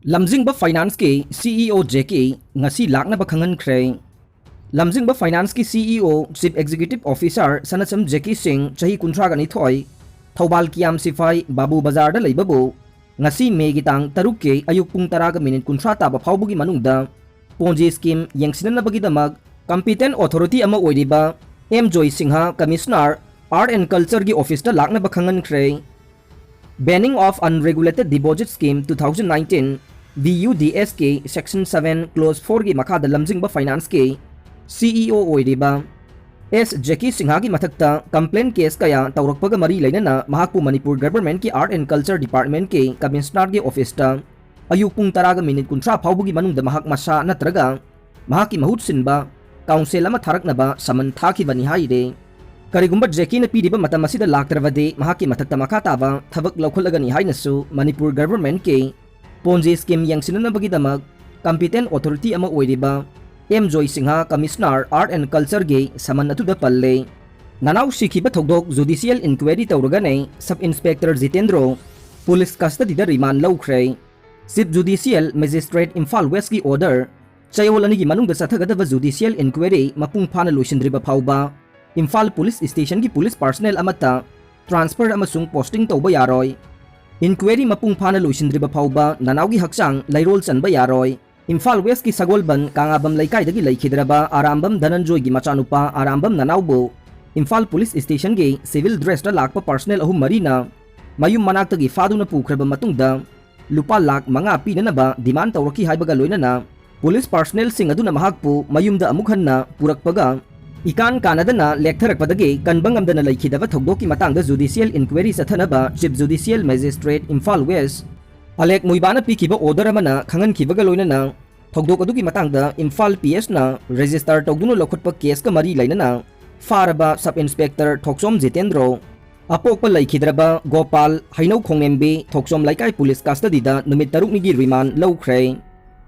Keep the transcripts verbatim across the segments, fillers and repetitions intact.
ꯂꯝꯖꯤꯡꯕ ꯐꯥꯏꯅꯥꯟꯁꯀꯤ CEO ꯖꯦꯀꯤ ꯉꯁꯤ ꯂꯥꯛꯅꯕ ꯈꯪꯍꯟꯈ꯭ꯔꯦ꯫ ꯂꯝꯖꯤꯡꯕ ꯐꯥꯏꯅꯥꯟꯁꯀꯤ CEO, Chief Executive Officer ꯁꯅꯥꯆꯝ ꯖꯦꯀꯤ ꯁꯤꯡ, ꯆꯍꯤ ꯀꯨꯟꯊ꯭ꯔꯥꯒ ꯅꯤꯊꯣꯏ, ꯊꯧꯕꯥꯜ ꯀꯤꯌꯥꯝ ꯁꯤꯐꯥꯏ ꯕꯥꯕꯨ ꯕꯖꯥꯔꯗ ꯂꯩꯕꯕꯨ ꯉꯁꯤ ꯃꯦꯒꯤ ꯇꯥꯡ ꯇꯔꯨꯛꯀꯤ ꯑꯌꯨꯛ ꯄꯨꯡ ꯇꯔꯥꯒ ꯃꯤꯅꯤꯠ ꯀꯨꯟꯊ꯭ꯔꯥ ꯇꯥꯕ ꯐꯥꯎꯕꯒꯤ ꯃꯅꯨꯡꯗ ꯄꯣꯟꯖꯤ ꯁ꯭ꯀꯤꯝ ꯌꯦꯡꯁꯤꯟꯅꯅꯕꯒꯤꯗꯃꯛ competent authority ꯑꯃ ꯑꯣꯏꯔꯤꯕ M Joy Singh, Commissioner Art and Cultureꯒꯤ officeꯇ ꯂꯥꯛꯅꯕ ꯈꯪꯍꯟꯈ꯭ꯔꯦ꯫ Banning of Unregulated Deposit Scheme two thousand nineteen, BUDSꯀꯤ Section seven, Clause fourꯒꯤ ꯃꯈꯥꯗ ꯂꯝꯖꯤꯡꯕ ꯐꯥꯏꯅꯥꯟꯁꯀꯤ CEO ꯑꯣꯏꯔꯤꯕ ꯑꯦꯁ ꯖꯦꯀꯤ ꯁꯤꯡꯍꯒꯤ ꯃꯊꯛꯇ complaint case ꯀꯌꯥ ꯇꯧꯔꯛꯄꯒ ꯃꯔꯤ ꯂꯩꯅꯅ ꯃꯍꯥꯛꯄꯨ ꯃꯅꯤꯄꯨꯔ ꯒꯚꯔꯟꯃꯦꯟꯠꯀꯤ Art and Culture Departmentꯀꯤ Commissionerꯒꯤ officeꯇ ꯑꯌꯨꯛ ꯄꯨꯡ ꯇꯔꯥꯒ ꯃꯤꯅꯤꯠ ꯀꯨꯟꯊ꯭ꯔꯥ ꯐꯥꯎꯕꯒꯤ ꯃꯅꯨꯡꯗ ꯃꯍꯥꯛ ꯃꯁꯥ ꯅꯠꯇ꯭ꯔꯒ ꯃꯍꯥꯛꯀꯤ ꯃꯍꯨꯠ ꯁꯤꯟꯕ counsel ꯑꯃ ꯊꯥꯔꯛꯅꯕ summon ꯊꯥꯈꯤꯕꯅꯤ ꯍꯥꯏꯔꯦ꯫ ꯀꯔꯤꯒꯨꯝꯕ ꯖꯦꯀꯤꯅ ꯄꯤꯔꯤꯕ ꯃꯇꯝ ꯑꯁꯤꯗ ꯂꯥꯛꯇ꯭ꯔꯕꯗꯤ ꯃꯍꯥꯛꯀꯤ ꯃꯊꯛꯇ ꯃꯈꯥ ꯇꯥꯕ ꯊꯕꯛ ꯂꯧꯈꯠꯂꯒꯅꯤ ꯍꯥꯏꯅꯁꯨ ꯃꯅꯤꯄꯨꯔ ꯒꯚꯔꯟꯃꯦꯟꯠꯀꯤ ꯄꯣꯟꯖꯤ ꯁ꯭ꯀꯤꯝ ꯌꯦꯡꯁꯤꯟꯅꯅꯕꯒꯤꯗꯃꯛ competent authority ꯑꯃ ꯑꯣꯏꯔꯤꯕ M Joy Singh, Commissioner Art and Cultureꯒꯤ summon ꯑꯗꯨꯗ ꯄꯜꯂꯦ꯫ ꯅꯅꯥꯎ ꯁꯤꯈꯤꯕ ꯊꯧꯗꯣꯛ judicial inquiry ꯇꯧꯔꯒꯅꯦ Sub Inspector ꯖꯤꯇꯦꯟꯗ꯭ꯔꯣ police custodyꯗ remand ꯂꯧꯈ꯭ꯔꯦ꯫ Chief Judicial Magistrate Imphal Westꯀꯤ order ꯆꯌꯣꯜ ꯑꯅꯤꯒꯤ ꯃꯅꯨꯡꯗ ꯆꯠꯊꯒꯗꯕ judicial inquiry ꯃꯄꯨꯡ ꯐꯥꯅ ꯂꯣꯏꯁꯤꯟꯗ꯭ꯔꯤꯕ ꯐꯥꯎꯕ ꯏꯝꯐꯥꯜ police stationꯒꯤ police personnel ꯑꯃꯠꯇ transfer ꯑꯃꯁꯨꯡ posting ꯇꯧꯕ ꯌꯥꯔꯣꯏ꯫ Inquiry ꯃꯄꯨꯡ ꯐꯥꯅ ꯂꯣꯏꯁꯤꯟꯗ꯭ꯔꯤꯕ ꯐꯥꯎꯕ ꯅꯅꯥꯎꯒꯤ ꯍꯛꯆꯥꯡ ꯂꯩꯔꯣꯜ ꯆꯟꯕ ꯌꯥꯔꯣꯏ꯫ ꯏꯝꯐꯥꯜ Westꯀꯤ ꯁꯒꯣꯜꯕꯟ ꯀꯥꯉꯥꯕꯝ ꯂꯩꯀꯥꯏꯗꯒꯤ ꯂꯩꯈꯤꯗ꯭ꯔꯕ ꯑꯔꯥꯝꯕꯝ ꯙꯅꯟꯖꯣꯏꯒꯤ ꯃꯆꯥꯅꯨꯄꯥ ꯑꯔꯥꯝꯕꯝ ꯅꯅꯥꯎꯕꯨ ꯏꯝꯐꯥꯜ police stationꯒꯤ civil dressꯇ ꯂꯥꯛꯄ personnel ꯑꯍꯨꯝ ꯃꯔꯤꯅ ꯃꯌꯨꯝ ꯃꯅꯥꯛꯇꯒꯤ ꯐꯥꯗꯨꯅ ꯄꯨꯈ꯭ꯔꯕ ꯃꯇꯨꯡꯗ ꯂꯨꯄꯥ ꯂꯥꯈ ꯃꯉꯥ ꯄꯤꯅꯅꯕ demand ꯇꯧꯔꯛꯈꯤ ꯍꯥꯏꯕꯒ ꯂꯣꯏꯅꯅ police personnelꯁꯤꯡ ꯑꯗꯨꯅ ꯃꯍꯥꯛꯄꯨ ꯃꯌꯨꯝꯗ ꯑꯃꯨꯛ ꯍꯟꯅ ꯄꯨꯔꯛꯄꯒ ꯏꯀꯥꯟ ꯀꯥꯟꯅꯗꯅ ꯂꯦꯛꯊꯔꯛꯄꯗꯒꯤ ꯀꯟꯕ ꯉꯝꯗꯅ ꯂꯩꯈꯤꯗꯕ ꯊꯧꯗꯣꯛꯀꯤ ꯃꯇꯥꯡꯗ judicial inquiry ꯆꯠꯊꯅꯕ Chief Judicial Magistrate Imphal West ꯑꯂꯦꯛ ꯃꯨꯏꯕꯥꯅ ꯄꯤꯈꯤꯕ order ꯑꯃꯅ ꯈꯪꯍꯟꯈꯤꯕꯒ ꯂꯣꯏꯅꯅ ꯊꯧꯗꯣꯛ ꯑꯗꯨꯒꯤ ꯃꯇꯥꯡꯗ ꯏꯝꯐꯥꯜ PSꯅ register ꯇꯧꯗꯨꯅ ꯂꯧꯈꯠꯄ caseꯀ ꯃꯔꯤ ꯂꯩꯅꯅ ꯐꯥꯔꯕ Sub Inspector ꯊꯣꯛꯆꯣꯝ ꯖꯤꯇꯦꯟꯗ꯭ꯔꯣ, ꯑꯄꯣꯛꯄ ꯂꯩꯈꯤꯗ꯭ꯔꯕ ꯒꯣꯄꯥꯜ, ꯍꯩꯅꯧ ꯈꯣꯡꯅꯦꯝꯕꯤ, ꯊꯣꯛꯆꯣꯝ ꯂꯩꯀꯥꯏ police custodyꯗ ꯅꯨꯃꯤꯠ ꯇꯔꯨꯛꯅꯤꯒꯤ remand ꯂꯧꯈ꯭ꯔꯦ꯫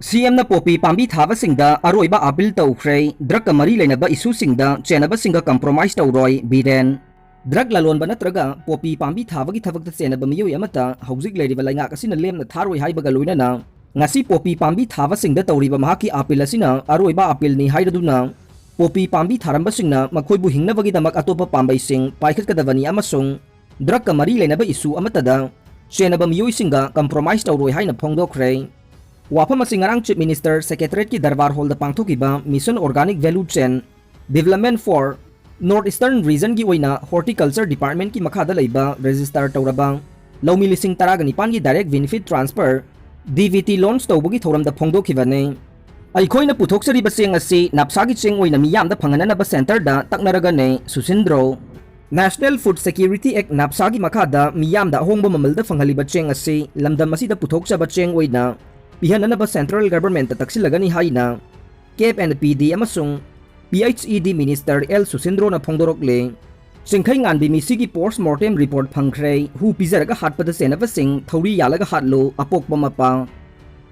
CMꯅ ꯄꯣꯄꯤ ꯄꯥꯝꯕꯤ ꯊꯥꯕꯁꯤꯡꯗ ꯑꯔꯣꯏꯕ appeal ꯇꯧꯈ꯭ꯔꯦ꯫ Drugꯀ ꯃꯔꯤ ꯂꯩꯅꯕ issueꯁꯤꯡꯗ ꯆꯦꯟꯅꯕꯁꯤꯡꯒ compromise ꯇꯧꯔꯣꯏ, ꯕꯤꯔꯦꯟ꯫ Drug ꯂꯂꯣꯟꯕ ꯅꯠꯇ꯭ꯔꯒ ꯄꯣꯄꯤ ꯄꯥꯝꯕꯤ ꯊꯥꯕꯒꯤ ꯊꯕꯛꯇ ꯆꯦꯟꯅꯕ ꯃꯤꯑꯣꯏ ꯑꯃꯠꯇ ꯍꯧꯖꯤꯛ ꯂꯩꯔꯤꯕ ꯂꯩꯉꯥꯛ ꯑꯁꯤꯅ ꯂꯦꯝꯅ ꯊꯥꯔꯣꯏ ꯍꯥꯏꯕꯒ ꯂꯣꯏꯅꯅ ꯉꯁꯤ ꯄꯣꯄꯤ ꯄꯥꯝꯕꯤ ꯊꯥꯕꯁꯤꯡꯗ ꯇꯧꯔꯤꯕ ꯃꯍꯥꯛꯀꯤ ꯑꯥꯄꯤꯜ ꯑꯁꯤꯅ ꯑꯔꯣꯏꯕ ꯑꯥꯄꯤꯜꯅꯤ ꯍꯥꯏꯔꯗꯨꯅ, ꯄꯣꯄꯤ ꯄꯥꯝꯕꯤ ꯊꯥꯔꯝꯕꯁꯤꯡꯅ ꯃꯈꯣꯏꯕꯨ ꯍꯤꯡꯅꯕꯒꯤꯗꯃꯛ ꯑꯇꯣꯞꯄ ꯄꯥꯝꯕꯩꯁꯤꯡ ꯄꯥꯏꯈꯠꯀꯗꯕꯅꯤ ꯑꯃꯁꯨꯡ ꯗ꯭ꯔꯒꯀ ꯃꯔꯤ ꯂꯩꯅꯕ ꯏꯁꯨ ꯑꯃꯠꯇꯗ ꯆꯦꯟꯅꯕ ꯃꯤꯑꯣꯏꯁꯤꯡꯒ ꯀꯝꯄ꯭ꯔꯣꯃꯥꯏꯁ ꯇꯧꯔꯣꯏ ꯍꯥꯏꯅ ꯐꯣꯡꯗꯣꯛꯈ꯭ꯔꯦ꯫ ꯋꯥꯐꯝ ꯑꯁꯤ ꯉꯔꯥꯡ ꯆꯤꯐ ꯃꯤꯅꯤꯁꯇꯔ ꯁꯦꯀ꯭ꯔꯦꯇꯔꯤꯌꯦꯠꯀꯤ ꯗꯔꯕꯥꯔ ꯍꯣꯜꯗ ꯄꯥꯡꯊꯣꯛꯈꯤꯕ ꯃꯤꯁꯟ ꯑꯣꯔꯒꯥꯅꯤꯛ ꯚꯦꯂꯨ ꯆꯦꯟ ꯗꯤꯕꯂꯞꯃꯦꯟ ꯐꯣꯔ ꯅꯣꯔꯠ ꯏꯁꯇꯔꯟ ꯔꯤꯖꯟꯒꯤ ꯑꯣꯏꯅ ꯍꯣꯔꯇꯤꯀꯜꯆꯔ ꯗꯤꯄꯥꯔꯠꯃꯦꯟꯠꯀꯤ ꯃꯈꯥꯗ ꯂꯩꯕ ꯔꯦꯖꯤꯁꯇꯥꯔ ꯇꯧꯔꯕ ꯂꯧꯃꯤ ꯂꯤꯁꯤꯡ ꯇꯔꯥꯒ ꯅꯤꯄꯥꯟꯒꯤ direct benefit transfer, D B T, launch ꯇꯧꯕꯒꯤ ꯊꯧꯔꯝꯗ ꯐꯣꯡꯗꯣꯛꯈꯤꯕꯅꯤ꯫ ꯑꯩꯈꯣꯏꯅ ꯄꯨꯊꯣꯛꯆꯔꯤꯕ ꯆꯦꯡ ꯑꯁꯤ ꯅꯥꯞꯁꯥꯒꯤ ꯆꯦꯡ ꯑꯣꯏꯅ ꯃꯤꯌꯥꯝꯗ ꯐꯪꯍꯟꯅꯅꯕ ꯁꯦꯟꯇꯔꯗ ꯇꯛꯅꯔꯒꯅꯤ, ꯁꯨꯁꯤꯟꯗ꯭ꯔꯣ꯫ ꯅꯦꯁꯅꯦꯜ ꯐꯨꯗ ꯁꯦꯀ꯭ꯌꯨꯔꯤꯇꯤ ꯑꯦꯛ, ꯅꯥꯞꯁꯥꯒꯤ ꯃꯈꯥꯗ ꯃꯤꯌꯥꯝꯗ ꯑꯍꯣꯡꯕ ꯃꯃꯜꯗ ꯐꯪꯍꯜꯂꯤꯕ ꯆꯦꯡ ꯑꯁꯤ ꯂꯝꯗꯝ ꯑꯁꯤꯗ ꯄꯨꯊꯣꯛꯆꯕ ꯆꯦꯡ ꯑꯣꯏꯅ ꯄꯤꯍꯟꯅꯅꯕ ꯁꯦꯟꯇ꯭ꯔꯦꯜ ꯒꯚꯔꯟꯃꯦꯟꯠꯇ ꯇꯛꯁꯤꯜꯂꯒꯅꯤ ꯍꯥꯏꯅ ꯀꯦꯞ ꯑꯦꯟ ꯄꯤ ꯗꯤ ꯑꯃꯁꯨꯡ ꯄꯤ ꯑꯩꯆ ꯏ ꯗꯤ ꯃꯤꯅꯤꯁꯇꯔ ꯑꯦꯜ ꯁꯨꯁꯤꯟꯗ꯭ꯔꯣꯅ ꯐꯣꯡꯗꯣꯔꯛꯂꯦ꯫ ꯆꯤꯡꯈꯩ ꯉꯥꯟꯕꯤ ꯃꯤꯁꯤꯒꯤ ꯄꯣꯁ ꯃꯣꯔꯇꯦꯝ ꯔꯤꯄꯣꯔꯠ ꯐꯪꯈ꯭ꯔꯦ꯫ ꯍꯨ ꯄꯤꯖꯔꯒ ꯍꯥꯠꯄꯗ ꯆꯦꯟꯅꯕꯁꯤꯡ ꯊꯧꯔꯤ ꯌꯥꯜꯂꯒ ꯍꯥꯠꯂꯨ, ꯑꯄꯣꯛꯄ ꯃꯄꯥ꯫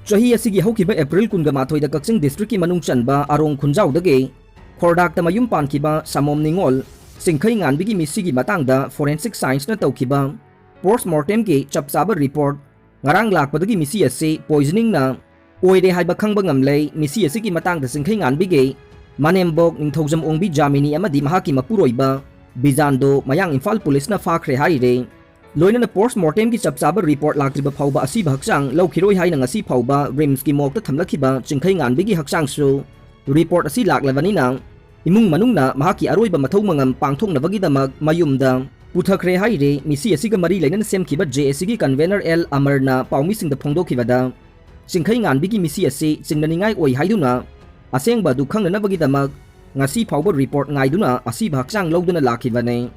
ꯆꯍꯤ ꯑꯁꯤꯒꯤ ꯍꯧꯈꯤꯕ ꯑꯦꯄ꯭ꯔꯤꯜ ꯀꯨꯟꯒ ꯃꯥꯊꯣꯏꯗ ꯀꯛꯆꯤꯡ ꯗꯤꯁꯇ꯭ꯔꯤꯛꯀꯤ ꯃꯅꯨꯡ ꯆꯟꯕ ꯑꯔꯣꯡ ꯈꯨꯟꯖꯥꯎꯗꯒꯤ ꯈꯣꯔꯗꯥꯛꯇ ꯃꯌꯨꯝ ꯄꯥꯟꯈꯤꯕ ꯁꯥꯃꯣꯝ ꯅꯤꯉꯣꯜ ꯆꯤꯡꯈꯩ ꯉꯥꯟꯕꯤꯒꯤ ꯃꯤꯁꯤꯒꯤ ꯃꯇꯥꯡꯗ ꯐꯣꯔꯦꯟꯁꯤꯛ ꯁꯥꯏꯟꯁꯅ ꯇꯧꯈꯤꯕ ꯄꯣꯁ ꯃꯣꯔꯇꯦꯝꯒꯤ ꯆꯞ ꯆꯥꯕ ꯔꯤꯄꯣꯔꯠ ꯉꯔꯥꯡ ꯂꯥꯛꯄꯗꯒꯤ ꯃꯤꯁꯤ ꯑꯁꯤ ꯄꯣꯏꯖꯅꯤꯡꯅ ꯑꯣꯏꯔꯦ ꯍꯥꯏꯕ ꯈꯪꯕ ꯉꯝꯂꯦ꯫ ꯃꯤꯁꯤ ꯑꯁꯤꯒꯤ ꯃꯇꯥꯡꯗ ꯆꯤꯡꯈꯩ ꯉꯥꯟꯕꯤꯒꯤ ꯃꯅꯦꯝꯕꯣꯛ ꯅꯤꯡꯊꯧꯖꯝ ꯑꯣꯡꯕꯤ ꯖꯥꯃꯤꯅꯤ ꯑꯃꯗꯤ ꯃꯍꯥꯛꯀꯤ ꯃꯄꯨꯔꯣꯏꯕ ꯕꯤꯖꯥꯟꯗꯣ ꯃꯌꯥꯡ ꯏꯝꯐꯥꯜ ꯄꯨꯂꯤꯁꯅ ꯐꯥꯈ꯭ꯔꯦ ꯍꯥꯏꯔꯦ꯫ ꯂꯣꯏꯅꯅ ꯄꯣꯁ ꯃꯣꯔꯇꯦꯝꯒꯤ ꯆꯞ ꯆꯥꯕ ꯔꯤꯄꯣꯔꯠ ꯂꯥꯛꯇ꯭ꯔꯤꯕ ꯐꯥꯎꯕ ꯑꯁꯤꯕ ꯍꯛꯆꯥꯡ ꯂꯧꯈꯤꯔꯣꯏ ꯍꯥꯏꯅ ꯉꯁꯤ ꯐꯥꯎꯕ ꯔꯤꯝꯁꯀꯤ ꯃꯣꯔꯒꯇ ꯊꯝꯂꯛꯈꯤꯕ ꯆꯤꯡꯈꯩ ꯉꯥꯟꯕꯤꯒꯤ ꯍꯛꯆꯥꯡꯁꯨ ꯔꯤꯄꯣꯔꯠ ꯑꯁꯤ ꯂꯥꯛꯂꯕꯅꯤꯅ ꯏꯃꯨꯡ ꯃꯅꯨꯡꯅ ꯃꯍꯥꯛꯀꯤ ꯑꯔꯣꯏꯕ ꯃꯊꯧ ꯃꯉꯝ ꯄꯥꯡꯊꯣꯛꯅꯕꯒꯤꯗꯃꯛ ꯃꯌꯨꯝꯗ ꯄꯨꯊꯈ꯭ꯔꯦ ꯍꯥꯏꯔꯦ꯫ ꯃꯤꯁꯤ ꯑꯁꯤꯒ ꯃꯔꯤ ꯂꯩꯅꯅ ꯁꯦꯝꯈꯤꯕ ꯖꯦ ꯑꯦ ꯁꯤꯒꯤ ꯀꯟꯚꯦꯅꯔ ꯑꯦꯜ ꯑꯃꯔꯅ ꯄꯥꯎꯃꯤꯁꯤꯡꯗ ꯐꯣꯡꯗꯣꯛꯈꯤꯕꯗ, ꯆꯤꯡꯈꯩ ꯉꯥꯟꯕꯤꯒꯤ ꯃꯤꯁꯤ ꯑꯁꯤ ꯆꯤꯡꯅꯅꯤꯡꯉꯥꯏ ꯑꯣꯏ ꯍꯥꯏꯗꯨꯅ ꯑꯁꯦꯡꯕ ꯑꯗꯨ ꯈꯪꯅꯅꯕꯒꯤꯗꯃꯛ ꯉꯁꯤ ꯐꯥꯎꯕ ꯔꯤꯄꯣꯔꯠ ꯉꯥꯏꯗꯨꯅ ꯑꯁꯤꯕ ꯍꯛꯆꯥꯡ ꯂꯧꯗꯨꯅ ꯂꯥꯛꯈꯤꯕꯅꯤ꯫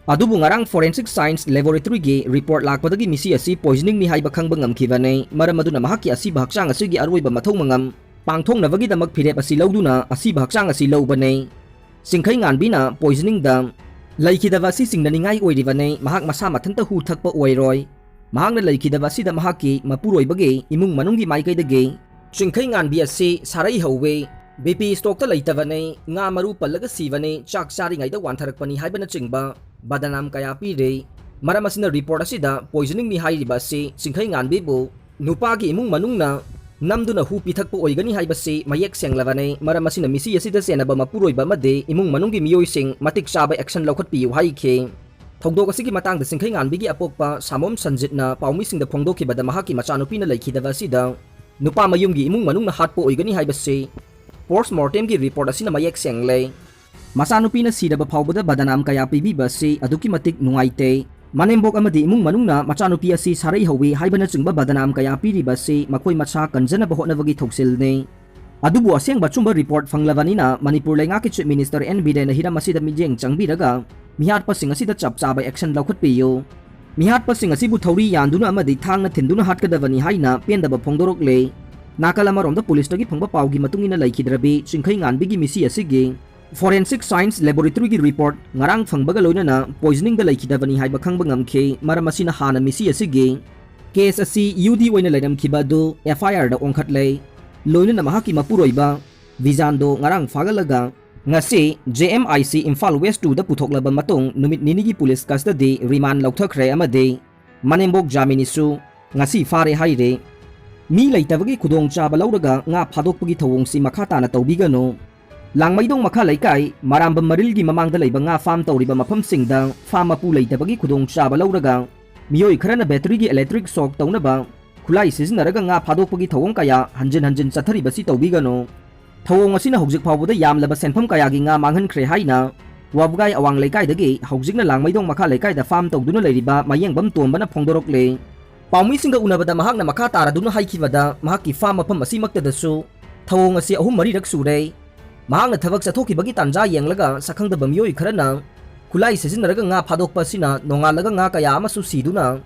ꯑꯗꯨꯕꯨ ꯉꯔꯥꯡ ꯐꯣꯔꯦꯟꯁꯤꯛ ꯁꯥꯏꯟꯁ ꯂꯦꯕꯣꯔꯦꯇꯔꯤꯒꯤ ꯔꯤꯄꯣꯔꯠ ꯂꯥꯛꯄꯗꯒꯤ ꯃꯤꯁꯤ ꯑꯁꯤ ꯄꯣꯏꯖꯅꯤꯡꯅꯤ ꯍꯥꯏꯕ ꯈꯪꯕ ꯉꯝꯈꯤꯕꯅꯤ꯫ ꯃꯔꯝ ꯑꯗꯨꯅ ꯃꯍꯥꯛꯀꯤ ꯑꯁꯤꯕ ꯍꯛꯆꯥꯡ ꯑꯁꯤꯒꯤ ꯑꯔꯣꯏꯕ ꯃꯊꯧ ꯃꯉꯝ ꯄꯥꯡꯊꯣꯛꯅꯕꯒꯤꯗꯃꯛ ꯐꯤꯔꯦꯞ ꯑꯁꯤ ꯂꯧꯗꯨꯅ ꯑꯁꯤꯕ ꯍꯛꯆꯥꯡ ꯑꯁꯤ ꯂꯧꯕꯅꯤ꯫ ꯆꯤꯡꯈꯩ ꯉꯥꯟꯕꯤꯅ ꯄꯣꯏꯖꯅꯤꯡꯗ ꯂꯩꯈꯤꯗꯕ ꯑꯁꯤ ꯆꯤꯡꯅꯅꯤꯡꯉꯥꯏ ꯑꯣꯏꯔꯤꯕꯅꯤ꯫ ꯃꯍꯥꯛ ꯃꯁꯥ ꯃꯊꯟꯇ ꯍꯨ ꯊꯛꯄ ꯑꯣꯏꯔꯣꯏ꯫ ꯃꯍꯥꯛꯅ ꯂꯩꯈꯤꯗꯕ ꯑꯁꯤꯗ ꯃꯍꯥꯛꯀꯤ ꯃꯄꯨꯔꯣꯏꯕꯒꯤ ꯏꯃꯨꯡ ꯃꯅꯨꯡꯒꯤ ꯃꯥꯏꯀꯩꯗꯒꯤ ꯆꯤꯡꯈꯩ ꯉꯥꯟꯕꯤ ꯑꯁꯤ ꯁꯥꯔꯩ ꯍꯧꯋꯤ, ꯕꯤ ꯄꯤ ꯁ꯭ꯇꯣꯛꯇ ꯂꯩꯇꯕꯅꯤ, ꯉꯥ ꯃꯔꯨ ꯄꯜꯂꯒ ꯁꯤꯕꯅꯤ, ꯆꯥꯛ ꯆꯥꯔꯤꯉꯩꯗ ꯋꯥꯟꯊꯔꯛꯄꯅꯤ ꯍꯥꯏꯕꯅꯆꯤꯡꯕ ꯕꯗꯅꯥꯝ ꯀꯌꯥ ꯄꯤꯔꯤ꯫ ꯃꯔꯝ ꯑꯁꯤꯅ ꯔꯤꯄꯣꯔꯠ ꯑꯁꯤꯗ ꯄꯣꯏꯖꯅꯤꯡꯅꯤ ꯍꯥꯏꯔꯤꯕ ꯑꯁꯤ ꯆꯤꯡꯈꯩ ꯉꯥꯟꯕꯤꯕꯨ ꯅꯨꯄꯥꯒꯤ ꯏꯃꯨꯡ ꯃꯅꯨꯡꯅ ꯅꯝꯗꯨꯅ ꯍꯨ ꯄꯤꯊꯛꯄ ꯑꯣꯏꯒꯅꯤ ꯍꯥꯏꯕꯁꯤ ꯃꯌꯦꯛ ꯁꯦꯡꯂꯕꯅꯤ꯫ ꯃꯔꯝ ꯑꯁꯤꯅ ꯃꯤꯁꯤ ꯑꯁꯤꯗ ꯆꯦꯟꯅꯕ ꯃꯄꯨꯔꯣꯏꯕ ꯑꯃꯗꯤ ꯏꯃꯨꯡ ꯃꯅꯨꯡꯒꯤ ꯃꯤꯑꯣꯏꯁꯤꯡ ꯃꯇꯤꯛ ꯆꯥꯕ action ꯂꯧꯈꯠꯄꯤꯌꯨ ꯍꯥꯏꯈꯤ꯫ ꯊꯧꯗꯣꯛ ꯑꯁꯤꯒꯤ ꯃꯇꯥꯡꯗ ꯆꯤꯡꯈꯩꯉꯥꯟꯕꯤꯒꯤ ꯑꯄꯣꯛꯄ ꯁꯥꯃꯣꯝ ꯁꯟꯖꯤꯠꯅ ꯄꯥꯎꯃꯤꯁꯤꯡꯗ ꯐꯣꯡꯗꯣꯛꯈꯤꯕꯗ, ꯃꯍꯥꯛꯀꯤ ꯃꯆꯥꯅꯨꯄꯤꯅ ꯂꯩꯈꯤꯗꯕ ꯑꯁꯤꯗ ꯅꯨꯄꯥ ꯃꯌꯨꯝꯒꯤ ꯏꯃꯨꯡ ꯃꯅꯨꯡꯅ ꯍꯥꯠꯄ ꯑꯣꯏꯒꯅꯤ ꯍꯥꯏꯕꯁꯤ post mortemꯒꯤ report ꯑꯁꯤꯅ ꯃꯌꯦꯛ ꯁꯦꯡꯂꯦ꯫ ꯃꯆꯥꯅꯨꯄꯤꯅ ꯁꯤꯔꯕ ꯐꯥꯎꯕꯗ ꯕꯗꯅꯥꯝ ꯀꯌꯥ ꯄꯤꯕꯤꯕ ꯑꯁꯤ ꯑꯗꯨꯛꯀꯤ ꯃꯇꯤꯛ ꯅꯨꯡꯉꯥꯏꯇꯦ꯫ ꯃꯅꯦꯝꯕꯣꯛ ꯑꯃꯗꯤ ꯏꯃꯨꯡ ꯃꯅꯨꯡꯅ ꯃꯆꯥꯅꯨꯄꯤ ꯑꯁꯤ ꯁꯥꯔꯩ ꯍꯧꯏ ꯍꯥꯏꯕꯅꯆꯤꯡꯕ ꯕꯗꯅꯥꯝ ꯀꯌꯥ ꯄꯤꯔꯤꯕ ꯑꯁꯤ ꯃꯈꯣꯏ ꯃꯁꯥ ꯀꯟꯖꯅꯕ ꯍꯣꯠꯅꯕꯒꯤ ꯊꯧꯁꯤꯜꯅꯤ꯫ ꯑꯗꯨꯕꯨ ꯑꯁꯦꯡꯕ ꯑꯆꯨꯝꯕ report ꯐꯪꯂꯕꯅꯤꯅ ꯃꯅꯤꯄꯨꯔ ꯂꯩꯉꯥꯛꯀꯤ Chief Minister ꯑꯦꯟ ꯕꯤꯔꯦꯟꯅ ꯍꯤꯔꯝ ꯑꯁꯤꯗ ꯃꯤꯠꯌꯦꯡ ꯆꯪꯕꯤꯔꯒ ꯃꯤꯍꯥꯠꯄꯁꯤꯡ ꯑꯁꯤꯗ ꯆꯞ ꯆꯥꯕ action ꯂꯧꯈꯠꯄꯤꯌꯨ꯫ ꯃꯤꯍꯥꯠꯄꯁꯤꯡ ꯑꯁꯤꯕꯨ ꯊꯧꯔꯤ ꯌꯥꯟꯗꯨꯅ ꯑꯃꯗꯤ ꯊꯥꯡꯅ ꯊꯤꯟꯗꯨꯅ ꯍꯥꯠꯀꯗꯕꯅꯤ ꯍꯥꯏꯅ ꯄꯦꯟꯗꯕ ꯐꯣꯡꯗꯣꯔꯛꯂꯦ꯫ ꯅꯥꯀꯜ ꯑꯃꯔꯣꯝꯗ ꯄꯨꯂꯤꯁꯇꯒꯤ ꯐꯪꯕ ꯄꯥꯎꯒꯤ ꯃꯇꯨꯡ ꯏꯟꯅ ꯂꯩꯈꯤꯗ꯭ꯔꯕꯤ ꯆꯤꯡꯈꯩꯉꯥꯟꯕꯤꯒꯤ ꯃꯤꯁꯤ ꯑꯁꯤꯒꯤ forensic science laboratoryꯒꯤ report ꯉꯔꯥꯡ ꯐꯪꯕꯒ ꯂꯣꯏꯅꯅ poisoningꯗ ꯂꯩꯈꯤꯗꯕꯅꯤ ꯍꯥꯏꯕ ꯈꯪꯕ ꯉꯝꯈꯤ꯫ ꯃꯔꯝ ꯑꯁꯤꯅ ꯍꯥꯟꯅ ꯃꯤꯁꯤ ꯑꯁꯤꯒꯤ case ꯑꯁꯤ ꯌꯨ ꯗꯤ ꯑꯣꯏꯅ ꯂꯩꯔꯝꯈꯤꯕ ꯑꯗꯨ ꯑꯦꯐ ꯑꯥꯏ ꯑꯥꯔꯗ ꯑꯣꯟꯈꯠꯂꯦ꯫ ꯂꯣꯏꯅꯅ ꯃꯍꯥꯛꯀꯤ ꯃꯄꯨꯔꯣꯏꯕ ꯕꯤꯖꯥꯟꯗꯣ ꯉꯔꯥꯡ ꯐꯥꯒꯠꯂꯒ ꯉꯁꯤ J M I C Imphal West twoꯗ ꯄꯨꯊꯣꯛꯂꯕ ꯃꯇꯨꯡ ꯅꯨꯃꯤꯠ ꯅꯤꯅꯤꯒꯤ ꯄꯨꯂꯤꯁ custody remand ꯂꯧꯊꯈ꯭ꯔꯦ ꯑꯃꯗꯤ ꯃꯅꯦꯝꯕꯣꯛ ꯖꯥꯃꯤꯅꯤꯁꯨ ꯉꯁꯤ ꯐꯥꯔꯦ ꯍꯥꯏꯔꯦ꯫ ꯃꯤ ꯂꯩꯇꯕꯒꯤ ꯈꯨꯗꯣꯡꯆꯥꯕ ꯂꯧꯔꯒ ꯉꯥ ꯐꯥꯗꯣꯛꯄꯒꯤ ꯊꯧꯑꯣꯡꯁꯤ ꯃꯈꯥ ꯇꯥꯅ ꯇꯧꯕꯤꯒꯅꯨ꯫ ꯂꯥꯡꯃꯩꯗꯣꯡ ꯃꯈꯥ ꯂꯩꯀꯥꯏ ꯃꯔꯥꯝꯕꯝ ꯃꯔꯤꯜꯒꯤ ꯃꯃꯥꯡꯗ ꯂꯩꯕ ꯉꯥ farm ꯇꯧꯔꯤꯕ ꯃꯐꯝꯁꯤꯡꯗ farm ꯃꯄꯨ ꯂꯩꯇꯕꯒꯤ ꯈꯨꯗꯣꯡꯆꯥꯕ ꯂꯧꯔꯒ ꯃꯤꯑꯣꯏ ꯈꯔꯅ batteryꯒꯤ electric shock ꯇꯧꯅꯕ ꯈꯨꯠꯂꯥꯏ ꯁꯤꯖꯤꯟꯅꯔꯒ ꯉꯥ ꯐꯥꯗꯣꯛꯄꯒꯤ ꯊꯧꯑꯣꯡ ꯀꯌꯥ ꯍꯟꯖꯤꯟ ꯍꯟꯖꯤꯟ ꯆꯠꯊꯔꯤꯕꯁꯤ ꯇꯧꯕꯤꯒꯅꯨ꯫ ꯊꯧꯑꯣꯡ ꯑꯁꯤꯅ ꯍꯧꯖꯤꯛ ꯐꯥꯎꯕꯗ ꯌꯥꯝꯂꯕ ꯁꯦꯟꯐꯝ ꯀꯌꯥꯒꯤ ꯉꯥ ꯃꯥꯡꯍꯟꯈ꯭ꯔꯦ ꯍꯥꯏꯅ ꯋꯥꯕꯒꯥꯏ ꯑꯋꯥꯡ ꯂꯩꯀꯥꯏꯗꯒꯤ ꯍꯧꯖꯤꯛꯅ ꯂꯥꯡꯃꯩꯗꯣꯡ ꯃꯈꯥ ꯂꯩꯀꯥꯏꯗ farm ꯇꯧꯗꯨꯅ ꯂꯩꯔꯤꯕ ꯃꯌꯦꯡꯕꯝ ꯇꯣꯝꯕꯅ ꯐꯣꯡꯗꯣꯔꯛꯂꯦ꯫ ꯄꯥꯎꯃꯤꯁꯤꯡꯒ ꯎꯅꯕꯗ ꯃꯍꯥꯛꯅ ꯃꯈꯥ ꯇꯥꯔꯗꯨꯅ ꯍꯥꯏꯈꯤꯕꯗ, ꯃꯍꯥꯛꯀꯤ farm ꯃꯐꯝ ꯑꯁꯤꯃꯛꯇꯗꯁꯨ ꯊꯧꯑꯣꯡ ꯑꯁꯤ ꯑꯍꯨꯝ ꯃꯔꯤꯔꯛ ꯁꯨꯔꯦ꯫ ꯃꯍꯥꯛꯅ ꯊꯕꯛ ꯆꯠꯊꯣꯛꯈꯤꯕꯒꯤ ꯇꯥꯟꯖꯥ ꯌꯦꯡꯂꯒ ꯁꯛꯈꯪꯗꯕ ꯃꯤꯑꯣꯏ ꯈꯔꯅ ꯈꯨꯠꯂꯥꯏ ꯁꯤꯖꯤꯟꯅꯔꯒ ꯉꯥ ꯐꯥꯗꯣꯛꯄ ꯑꯁꯤꯅ ꯅꯣꯡꯉꯥꯜꯂꯒ ꯉꯥ ꯀꯌꯥ ꯑꯃꯁꯨ ꯁꯤꯗꯨꯅ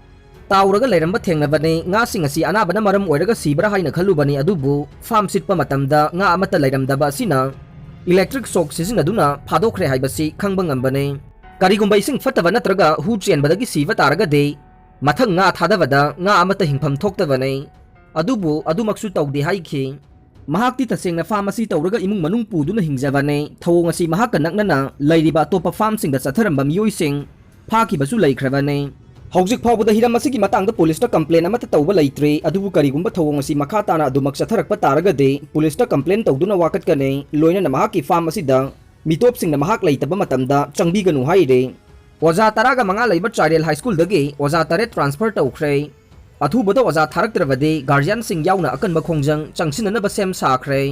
ꯇꯥꯎꯔꯒ ꯂꯩꯔꯝꯕ ꯊꯦꯡꯅꯕꯅꯤ꯫ ꯉꯥꯁꯤꯡ ꯑꯁꯤ ꯑꯅꯥꯕꯅ ꯃꯔꯝ ꯑꯣꯏꯔꯒ ꯁꯤꯕ꯭ꯔꯥ ꯍꯥꯏꯅ ꯈꯜꯂꯨꯕꯅꯤ, ꯑꯗꯨꯕꯨ farm ꯁꯤꯠꯄ ꯃꯇꯝꯗ ꯉꯥ ꯑꯃꯠꯇ ꯂꯩꯔꯝꯗꯕ ꯑꯁꯤꯅ electric shock ꯁꯤꯖꯤꯟꯅꯗꯨꯅ ꯐꯥꯗꯣꯛꯈ꯭ꯔꯦ ꯍꯥꯏꯕꯁꯤ ꯈꯪꯕ ꯉꯝꯕꯅꯤ꯫ ꯀꯔꯤꯒꯨꯝꯕ ꯏꯁꯤꯡ ꯐꯠꯇꯕ ꯅꯠꯇ꯭ꯔꯒ ꯍꯨ ꯆꯦꯟꯕꯗꯒꯤ ꯁꯤꯕ ꯇꯥꯔꯒꯗꯤ ꯃꯊꯪ ꯉꯥ ꯊꯥꯗꯕꯗ ꯉꯥ ꯑꯃꯠꯇ ꯍꯤꯡꯐꯝ ꯊꯣꯛꯇꯕꯅꯤ꯫ ꯑꯗꯨꯕꯨ ꯑꯗꯨꯃꯛꯁꯨ ꯇꯧꯗꯦ ꯍꯥꯏꯈꯤ꯫ ꯃꯍꯥꯛꯇꯤ ꯇꯁꯦꯡꯅ farm ꯑꯁꯤ ꯇꯧꯔꯒ ꯏꯃꯨꯡ ꯃꯅꯨꯡ ꯄꯨꯗꯨꯅ ꯍꯤꯡꯖꯕꯅꯤ꯫ ꯊꯧꯑꯣꯡ ꯑꯁꯤ ꯃꯍꯥꯛꯀ ꯅꯛꯅꯅ ꯂꯩꯔꯤꯕ ꯑꯇꯣꯞꯄ farmꯁꯤꯡꯗ ꯆꯠꯊꯔꯝꯕ ꯃꯤꯑꯣꯏꯁꯤꯡ ꯐꯥꯈꯤꯕꯁꯨ ꯂꯩꯈ꯭ꯔꯕꯅꯤ꯫ ꯍꯧꯖꯤꯛ ꯐꯥꯎꯕꯗ ꯍꯤꯔꯝ ꯑꯁꯤꯒꯤ ꯃꯇꯥꯡꯗ ꯄꯨꯂꯤꯁꯇ ꯀꯝꯄ꯭ꯂꯦꯟ ꯑꯃꯠꯇ ꯇꯧꯕ ꯂꯩꯇ꯭ꯔꯤ, ꯑꯗꯨꯕꯨ ꯀꯔꯤꯒꯨꯝꯕ ꯊꯧꯑꯣꯡ ꯑꯁꯤ ꯃꯈꯥ ꯇꯥꯅ ꯑꯗꯨꯃꯛ ꯆꯠꯊꯔꯛꯄ ꯇꯥꯔꯒꯗꯤ ꯄꯨꯂꯤꯁꯇ ꯀꯝꯄ꯭ꯂꯦꯟ ꯇꯧꯗꯨꯅ ꯋꯥꯀꯠꯀꯅꯤ, ꯂꯣꯏꯅꯅ ꯃꯍꯥꯛꯀꯤ ꯐꯥꯔꯝ ꯑꯁꯤꯗ ꯃꯤꯇꯣꯞꯁꯤꯡꯅ ꯃꯍꯥꯛ ꯂꯩꯇꯕ ꯃꯇꯝꯗ ꯆꯪꯕꯤꯒꯅꯨ ꯍꯥꯏꯔꯤ꯫ ꯑꯣꯖꯥ ꯇꯔꯥꯒ ꯃꯉꯥ ꯂꯩꯕ ꯆꯥꯏꯔꯦꯜ ꯍꯥꯏ ꯁ꯭ꯀꯨꯜꯗꯒꯤ ꯑꯣꯖꯥ ꯇꯔꯦꯠ ꯇ꯭ꯔꯥꯟꯁꯐꯔ ꯇꯧꯈ꯭ꯔꯦ꯫ ꯑꯊꯨꯕꯗ ꯑꯣꯖꯥ ꯊꯥꯔꯛꯇ꯭ꯔꯕꯗꯤ ꯒꯥꯔꯖꯤꯌꯥꯟꯁꯤꯡ ꯌꯥꯎꯅ ꯑꯀꯟꯕ ꯈꯣꯡꯖꯪ ꯆꯪꯁꯤꯟꯅꯅꯕ ꯁꯦꯝ ꯁꯥꯈ꯭ꯔꯦ꯫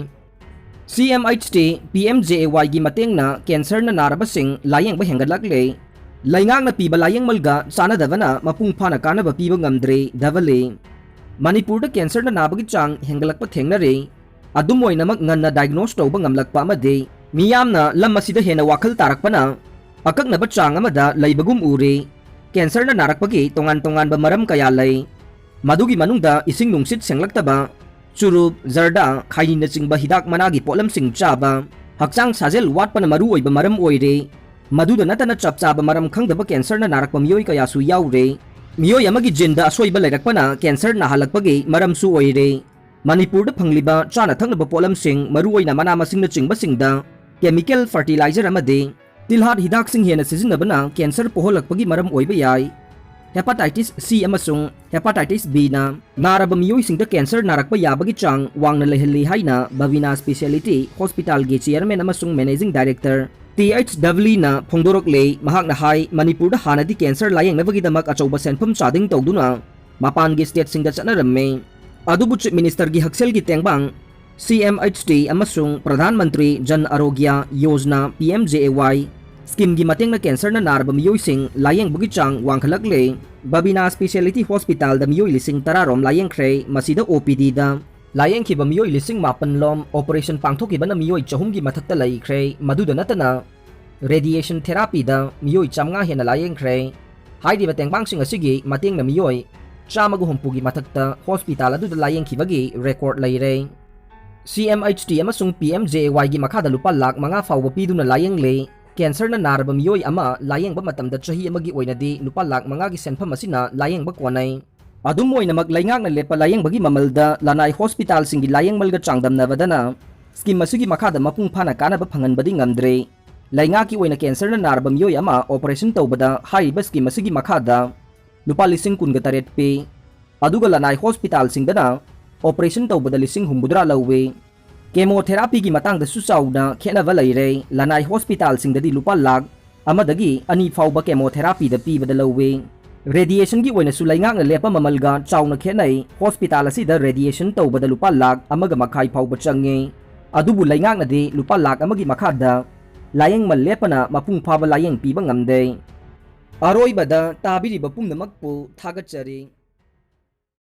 C M H T, P M J A ꯋꯥꯏꯒꯤ ꯃꯇꯦꯡꯅ ꯀꯦꯟꯁꯔꯅ ꯅꯥꯔꯕꯁꯤꯡ ꯂꯥꯌꯦꯡꯕ ꯍꯦꯟꯒꯠꯂꯛꯂꯦ꯫ ꯂꯩꯉꯥꯛꯅ ꯄꯤꯕ ꯂꯥꯌꯦꯡꯃꯜꯒ ꯆꯥꯟꯅꯗꯕꯅ ꯃꯄꯨꯡ ꯐꯥꯅ ꯀꯥꯟꯅꯕ ꯄꯤꯕ ꯉꯝꯗ꯭ꯔꯦ, ꯙꯕꯂꯤ꯫ ꯃꯅꯤꯄꯨꯔꯗ ꯀꯦꯟꯁꯔꯅ ꯅꯥꯕꯒꯤ ꯆꯥꯡ ꯍꯦꯟꯒꯠꯂꯛꯄ ꯊꯦꯡꯅꯔꯦ꯫ ꯑꯗꯨꯝ ꯑꯣꯏꯅꯃꯛ, ꯉꯟꯅ ꯗꯥꯏꯒꯅꯣꯁ ꯇꯧꯕ ꯉꯝꯂꯛꯄ ꯑꯃꯗꯤ ꯃꯤꯌꯥꯝꯅ ꯂꯝ ꯑꯁꯤꯗ ꯍꯦꯟꯅ ꯋꯥꯈꯜ ꯇꯥꯔꯛꯄꯅ ꯑꯀꯛꯅꯕ ꯆꯥꯡ ꯑꯃꯗ ꯂꯩꯕꯒꯨꯝ ꯎꯔꯦ꯫ ꯀꯦꯟꯁꯔꯅ ꯅꯥꯔꯛꯄꯒꯤ ꯇꯣꯉꯥꯟ ꯇꯣꯉꯥꯟꯕ ꯃꯔꯝ ꯀꯌꯥ ꯂꯩ꯫ ꯃꯗꯨꯒꯤ ꯃꯅꯨꯡꯗ ꯏꯁꯤꯡ ꯅꯨꯡꯁꯤꯠ ꯁꯦꯡꯂꯛꯇꯕ, ꯆꯨꯔꯨꯞ, ꯖꯔꯗꯥ, ꯈꯥꯏꯅꯤꯅꯆꯤꯡꯕ ꯍꯤꯗꯥꯛ ꯃꯅꯥꯒꯤ ꯄꯣꯠꯂꯝꯁꯤꯡ ꯆꯥꯕ, ꯍꯛꯆꯥꯡ ꯁꯥꯖꯦꯜ ꯋꯥꯠꯄꯅ ꯃꯔꯨ ꯑꯣꯏꯕ ꯃꯔꯝ ꯑꯣꯏꯔꯦ꯫ ꯃꯗꯨꯗ ꯅꯠꯇꯅ, ꯆꯞ ꯆꯥꯕ ꯃꯔꯝ ꯈꯪꯗꯕ ꯀꯦꯟꯁꯔꯅ ꯅꯥꯔꯛꯄ ꯃꯤꯑꯣꯏ ꯀꯌꯥꯁꯨ ꯌꯥꯎꯔꯦ꯫ ꯃꯤꯑꯣꯏ ꯑꯃꯒꯤ ꯖꯤꯟꯗ ꯑꯁꯣꯏꯕ ꯂꯩꯔꯛꯄꯅ ꯀꯦꯟꯁꯔ ꯅꯥꯍꯜꯂꯛꯄꯒꯤ ꯃꯔꯝꯁꯨ ꯑꯣꯏꯔꯦ꯫ ꯃꯅꯤꯄꯨꯔꯗ ꯐꯪꯂꯤꯕ ꯆꯥꯅ ꯊꯛꯅꯕ ꯄꯣꯠꯂꯝꯁꯤꯡ, ꯃꯔꯨꯑꯣꯏꯅ ꯃꯅꯥ ꯃꯁꯤꯡꯅꯆꯤꯡꯕꯁꯤꯡꯗ ꯀꯦꯃꯤꯀꯦꯜ ꯐꯔꯇꯤꯂꯥꯏꯖꯔ ꯑꯃꯗꯤ ꯇꯤꯜꯍꯥꯠ ꯍꯤꯗꯥꯛꯁꯤꯡ ꯍꯦꯟꯅ ꯁꯤꯖꯤꯟꯅꯕꯅ ꯀꯦꯟꯁꯔ ꯄꯣꯛꯍꯜꯂꯛꯄꯒꯤ ꯃꯔꯝ ꯑꯣꯏꯕ ꯌꯥꯏ꯫ ꯍꯦꯄꯥꯇꯥꯏꯇꯤꯁ ꯁꯤ ꯑꯃꯁꯨꯡ ꯍꯦꯄꯥꯇꯥꯏꯇꯤꯁ ꯕꯤꯅ ꯅꯥꯔꯕ ꯃꯤꯑꯣꯏꯁꯤꯡꯗ ꯀꯦꯟꯁꯔ ꯅꯥꯔꯛꯄ ꯌꯥꯕꯒꯤ ꯆꯥꯡ ꯋꯥꯡꯅ ꯂꯩꯍꯜꯂꯤ ꯍꯥꯏꯅ ꯕꯕꯤꯅꯥ ꯁ꯭ꯄꯦꯁꯤꯌꯦꯂꯤꯇꯤ ꯍꯣꯁꯄꯤꯇꯥꯜꯒꯤ ꯆꯤꯌꯔꯃꯦꯟ ꯑꯃꯁꯨꯡ ꯃꯦꯅꯦꯖꯤꯡ ꯗꯥꯏꯔꯦꯛꯇꯔ ꯇꯤ ꯑꯩꯆ ꯗꯕꯂꯤꯅ ꯐꯣꯡꯗꯣꯔꯛꯂꯦ꯫ ꯃꯍꯥꯛꯅ ꯍꯥꯏ, ꯃꯅꯤꯄꯨꯔꯗ ꯍꯥꯟꯅꯗꯤ ꯀꯦꯟꯁꯔ ꯂꯥꯌꯦꯡꯅꯕꯒꯤꯗꯃꯛ ꯑꯆꯧꯕ ꯁꯦꯟꯐꯝ ꯆꯥꯗꯤꯡ ꯇꯧꯗꯨꯅ ꯃꯄꯥꯟꯒꯤ ꯁ꯭ꯇꯦꯠꯁꯤꯡꯗ ꯆꯠꯅꯔꯝꯃꯤ꯫ ꯑꯗꯨꯕꯨ ꯆꯤꯐ ꯃꯤꯅꯤꯁꯇꯔꯒꯤ ꯍꯛꯁꯦꯜꯒꯤ ꯇꯦꯡꯕꯥꯡ ꯁꯤ ꯑꯦꯝ ꯑꯩꯆ ꯇꯤ ꯑꯃꯁꯨꯡ ꯄ꯭ꯔꯙꯥꯟ ꯃꯟꯇ꯭ꯔꯤ ꯖꯟ ꯑꯔꯣꯒ꯭ꯌ ꯌꯣꯖꯅꯥ, ꯄꯤ ꯑꯦꯝ ꯖꯦ ꯑꯦ ꯋꯥꯏ, ꯁ꯭ꯀꯤꯝꯒꯤ ꯃꯇꯦꯡꯅ ꯀꯦꯟꯁꯔꯅ ꯅꯥꯔꯕ ꯃꯤꯑꯣꯏꯁꯤꯡ ꯂꯥꯌꯦꯡꯕꯒꯤ ꯆꯥꯡ ꯋꯥꯡꯈꯠꯂꯛꯂꯦ꯫ ꯕꯕꯤꯅꯥ ꯁ꯭ꯄꯦꯁꯤꯌꯦꯂꯤꯇꯤ ꯍꯣꯁꯄꯤꯇꯥꯜꯗ ꯃꯤꯑꯣꯏ ꯂꯤꯁꯤꯡ ꯇꯔꯥ ꯔꯣꯝ ꯂꯥꯌꯦꯡꯈ꯭ꯔꯦ꯫ ꯃꯁꯤꯗ ꯑꯣ ꯄꯤ ꯗꯤꯗ ꯂꯥꯌꯦꯡꯈꯤꯕ ꯃꯤꯑꯣꯏ ꯂꯤꯁꯤꯡ ꯃꯥꯄꯟ ꯂꯣꯝ, ꯑꯣꯄꯔꯦꯁꯟ ꯄꯥꯡꯊꯣꯛꯈꯤꯕꯅ ꯃꯤꯑꯣꯏ ꯆꯍꯨꯝꯒꯤ ꯃꯊꯛꯇ ꯂꯩꯈ꯭ꯔꯦ꯫ ꯃꯗꯨꯗ ꯅꯠꯇꯅ, ꯔꯦꯗꯤꯌꯦꯁꯟ ꯊꯦꯔꯥꯄꯤꯗ ꯃꯤꯑꯣꯏ ꯆꯥꯝꯃꯉꯥ ꯍꯦꯟꯅ ꯂꯥꯌꯦꯡꯈ꯭ꯔꯦ꯫ ꯍꯥꯏꯔꯤꯕ ꯇꯦꯡꯕꯥꯡꯁꯤꯡ ꯑꯁꯤꯒꯤ ꯃꯇꯦꯡꯅ ꯃꯤꯑꯣꯏ ꯆꯥꯝꯃꯒ ꯍꯨꯝꯐꯨꯒꯤ ꯃꯊꯛꯇ ꯍꯣꯁꯄꯤꯇꯥꯜ ꯑꯗꯨꯗ ꯂꯥꯌꯦꯡꯈꯤꯕꯒꯤ ꯔꯦꯀꯣꯔꯗ ꯂꯩꯔꯦ꯫ ꯁꯤ ꯑꯦꯝ ꯑꯩꯆ ꯇꯤ ꯑꯃꯁꯨꯡ ꯄꯤ ꯑꯦꯝ ꯖꯦ ꯑꯦ ꯋꯥꯏꯒꯤ ꯃꯈꯥꯗ ꯂꯨꯄꯥ ꯂꯥꯈ ꯃꯉꯥ ꯐꯥꯎꯕ ꯄꯤꯗꯨꯅ ꯂꯥꯌꯦꯡꯂꯦ꯫ ꯀꯦꯟꯁꯔꯅ ꯅꯥꯔꯕ ꯃꯤꯑꯣꯏ ꯑꯃ ꯂꯥꯌꯦꯡꯕ ꯃꯇꯝꯗ ꯆꯍꯤ ꯑꯃꯒꯤ ꯑꯣꯏꯅꯗꯤ ꯂꯨꯄꯥ ꯂꯥꯈ ꯃꯉꯥꯒꯤ ꯁꯦꯟꯐꯝ ꯑꯁꯤꯅ ꯂꯥꯌꯦꯡꯕ ꯀꯣꯟꯅꯩ꯫ ꯑꯗꯨꯝ ꯑꯣꯏꯅꯃꯛ, ꯂꯩꯉꯥꯛꯅ ꯂꯦꯞꯄ ꯂꯥꯌꯦꯡꯕꯒꯤ ꯃꯃꯜꯗ ꯂꯅꯥꯏ ꯍꯣꯁꯄꯤꯇꯥꯜꯁꯤꯡꯒꯤ ꯂꯥꯌꯦꯡꯃꯜꯒ ꯆꯥꯡꯗꯝꯅꯕꯗꯅ ꯁ꯭ꯀꯤꯝ ꯑꯁꯤꯒꯤ ꯃꯈꯥꯗ ꯃꯄꯨꯡ ꯐꯥꯅ ꯀꯥꯟꯅꯕ ꯐꯪꯍꯟꯕꯗꯤ ꯉꯝꯗ꯭ꯔꯦ꯫ ꯂꯩꯉꯥꯛꯀꯤ ꯑꯣꯏꯅ ꯀꯦꯟꯁꯔꯅ ꯅꯥꯔꯕ ꯃꯤꯑꯣꯏ ꯑꯃ ꯑꯣꯄꯔꯦꯁꯟ ꯇꯧꯕꯗ ꯍꯥꯏꯔꯤꯕ ꯁ꯭ꯀꯤꯝ ꯑꯁꯤꯒꯤ ꯃꯈꯥꯗ ꯂꯨꯄꯥ ꯂꯤꯁꯤꯡ ꯀꯨꯟꯒ ꯇꯔꯦꯠ ꯄꯤ꯫ ꯑꯗꯨꯒ ꯂꯅꯥꯏ ꯍꯣꯁꯄꯤꯇꯥꯜꯁꯤꯡꯗꯅ ꯑꯣꯄꯔꯦꯁꯟ ꯇꯧꯕꯗ ꯂꯤꯁꯤꯡ ꯍꯨꯝꯐꯨꯇꯔꯥ ꯂꯧꯏ꯫ ꯀꯦꯃꯣꯊꯦꯔꯥꯄꯤꯒꯤ ꯃꯇꯥꯡꯗꯁꯨ ꯆꯥꯎꯅ ꯈꯦꯠꯅꯕ ꯂꯩꯔꯦ꯫ ꯂꯅꯥꯏ ꯍꯣꯁꯄꯤꯇꯥꯜꯁꯤꯡꯗꯗꯤ ꯂꯨꯄꯥ ꯂꯥꯈ ꯑꯃꯗꯒꯤ ꯑꯅꯤ ꯐꯥꯎꯕ ꯀꯦꯃꯣꯊꯦꯔꯥꯄꯤꯗ ꯄꯤꯕꯗ ꯂꯧꯏ꯫ ꯔꯦꯗꯤꯌꯦꯁꯟꯒꯤ ꯑꯣꯏꯅꯁꯨ ꯂꯩꯉꯥꯛꯅ ꯂꯦꯞꯄ ꯃꯃꯜꯒ ꯆꯥꯎꯅ ꯈꯦꯠꯅꯩ꯫ ꯍꯣꯁꯄꯤꯇꯥꯜ ꯑꯁꯤꯗ ꯔꯦꯗꯤꯌꯦꯁꯟ ꯇꯧꯕꯗ ꯂꯨꯄꯥ ꯂꯥꯈ ꯑꯃꯒ ꯃꯈꯥꯏ ꯐꯥꯎꯕ ꯆꯪꯉꯤ꯫ ꯑꯗꯨꯕꯨ ꯂꯩꯉꯥꯛꯅꯗꯤ ꯂꯨꯄꯥ ꯂꯥꯈ ꯑꯃꯒꯤ ꯃꯈꯥꯗ ꯂꯥꯌꯦꯡꯃꯜ ꯂꯦꯞꯄꯅ ꯃꯄꯨꯡ ꯐꯥꯕ ꯂꯥꯌꯦꯡ ꯄꯤꯕ ꯉꯝꯗꯦ꯫ ꯑꯔꯣꯏꯕꯗ ꯇꯥꯕꯤꯔꯤꯕ ꯄꯨꯝꯅꯃꯛꯄꯨ ꯊꯥꯒꯠꯆꯔꯤ꯫